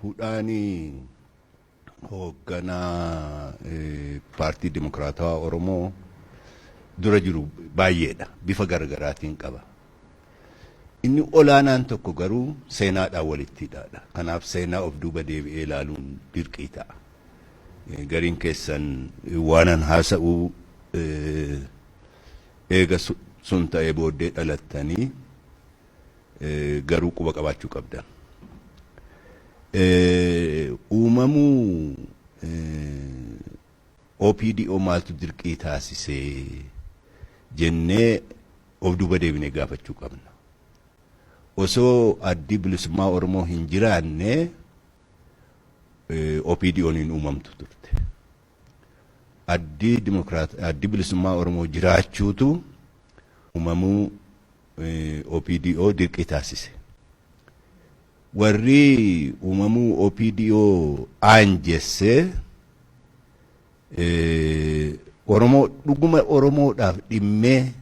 Hudhaanii hoogganaa Paartii Dimokiraatawaa Oromoo dura jiru baay'eedha. Bifa garaagaraatiin qaba. Inni olaanaan tokko garuu seenaadhaan walitti hidhaadha. Kanaaf seenaa of duuba deebi'ee ilaaluun dirqii ta'a. Gariin keessan waanan haasa'uu eega sun ta'ee booddee dhalattanii garuu quba qabaachuu qabdan. Uumamuu OPDO maaltu dirqii taasisee jennee of duuba deebinee gaafachuu qabna. Osoo Addi Bilisummaa Oromoo hin jiraanne OPDO'n hin uumamtu turte. Addi Dimokiraat Addi Bilisummaa Oromoo jiraachuutu uumamuu OPDO dirqii taasise. Warri uumamuu OPDO aanjesse Oromoo dhuguma Oromoodhaaf dhimmee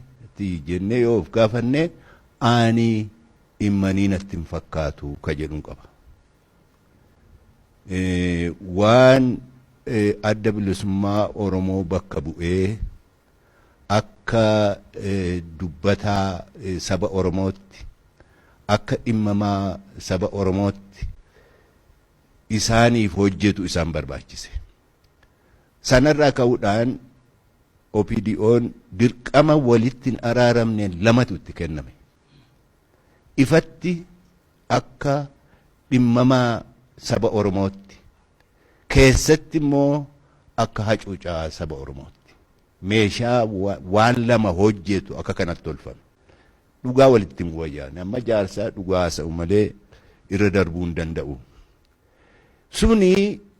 jennee yoo of gaafanne, ani dhimmanii natti hin fakkaatu ka jedhuun qaba. Waan Adda Bilisummaa Oromoo bakka bu'ee akka dubbataa saba Oromootti, akka dhimmamaa saba Oromootti isaaniif hojjetu isaan barbaachise. Sanarraa ka'uudhaan OPDO'n dirqama walitti hin araaramne lamatu itti kenname. Ifatti akka dhimmamaa saba Oromootti, keessatti immoo akka hacuucaa saba Oromootti. Meeshaa waan lama hojjetu akka kanatti tolfame. Dhugaa walitti hin wayyaane. Amma jaarsaa dhugaa haasa'u malee irra darbuu hin danda'u. Suni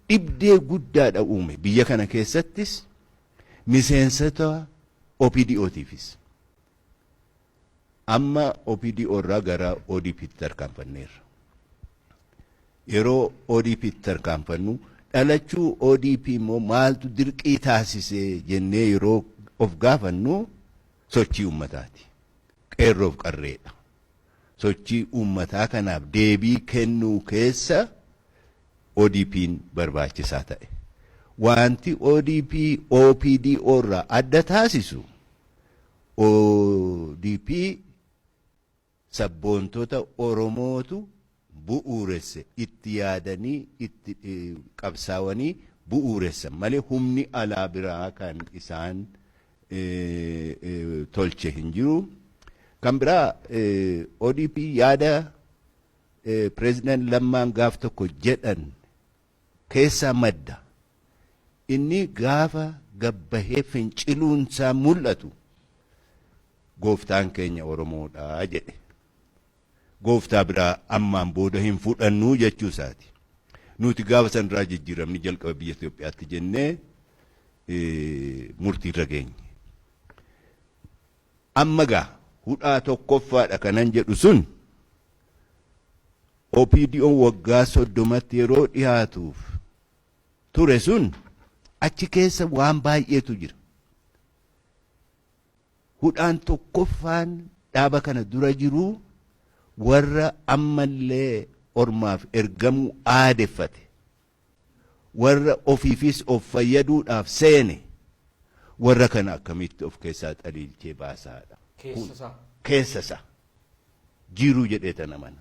dhibdee guddaadha uume biyya kana keessattis, miseensota OPDOtiifis. Amma OPDO irraa gara ODP'tti tarkaanfanneerra. Yeroo ODP'tti tarkaanfannu, dhalachuu ODP immoo maaltu dirqii taasise jennee yeroo of gaafannu, sochii uummataati. Qeerroof qarreedha. Sochii uummataa kanaaf deebii kennuu keessa ODP'n barbaachisaa ta'e. Wanti ODP OPDO irraa adda taasisu, ODP sabboontota Oromootu bu'uuresse, itti yaadanii itti qabsaawanii bu'uuressan malee humni alaa biraa kan isaan tolche hin jiru. Kan biraa, ODP yaada Pireezidaant Lammaan gaaf tokko jedhan keessaa madda. Inni gaafa gabbahee finciluunsaa mul'atu, "Gooftaan keenya Oromoodha" jedhe. Gooftaa biraa ammaan booda hin fudhannuu jechuu isaati. Nuti gaafa sanarraa jijjiiramni jalqaba biyya Itoophiyaatti jennee murtiirra geenye. Amma gaa hudhaa tokkoffaadha kanan jedhu sun, OPDO'n waggaa 30tti yeroo dhiyaatuuf ture sun achi keessa waan baay'eetu jira. Hudhaan tokkoffaan dhaaba kana dura jiru warra ammallee ormaaf ergamuu aadeffate, warra ofiifis of fayyaduudhaaf seene, warra kana akkamitti of keessaa xaliilchee baasaadha. Keessa isaa. Keessa isaa jiru jedhee tana mana.